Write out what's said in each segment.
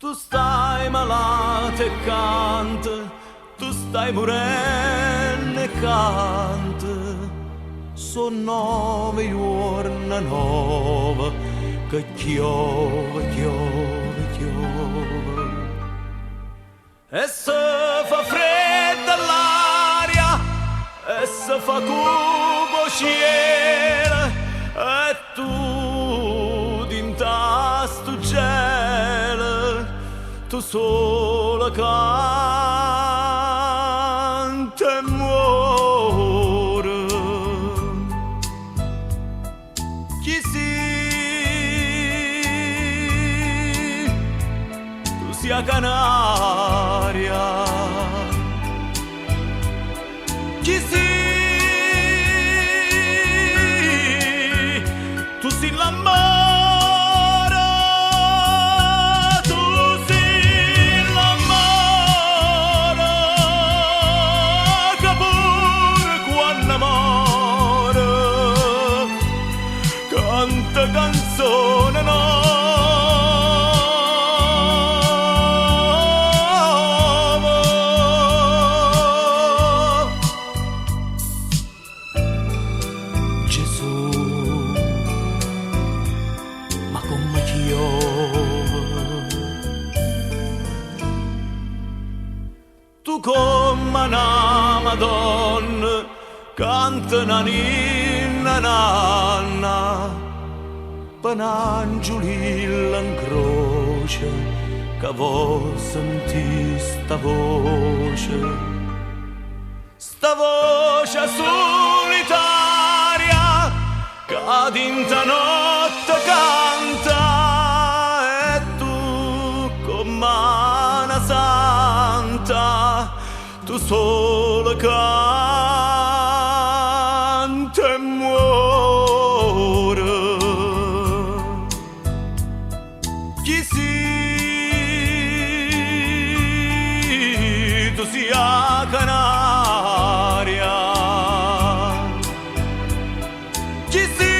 Tu stai malata e cante, tu stai murenno e cante. So' nove juorne nove che chiove, chiove, chiove. E se fa fredda l'aria e se fa cupo 'o cielo e tu dint'a stu gelo tu sola cante e muore. Chi si? Tu si 'a canaria. Chi si? Tu si l'ammore, tu si l'ammore che pure quanno more canta canzone nova. Gesù, ma comme chiove. Tu comm'a na Madonna cante na ninna nanna pe n'angiulillo 'ncroce ca vo' sentì sta voce. Sta voce sulitaria ca dint' 'a notte canta e tu comm'a na santa tu sola cante e muore. Chi si? Tu si 'a canaria. Chi si?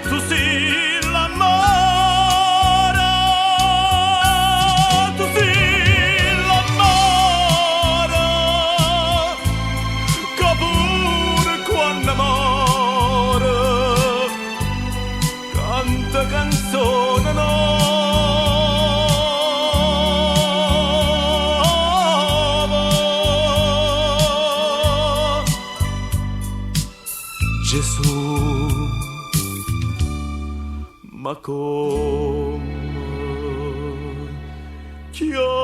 Tu si l'ammore, tu si l'ammore che pure quanno more canta canzone nova. Gesù, ma comme chiove.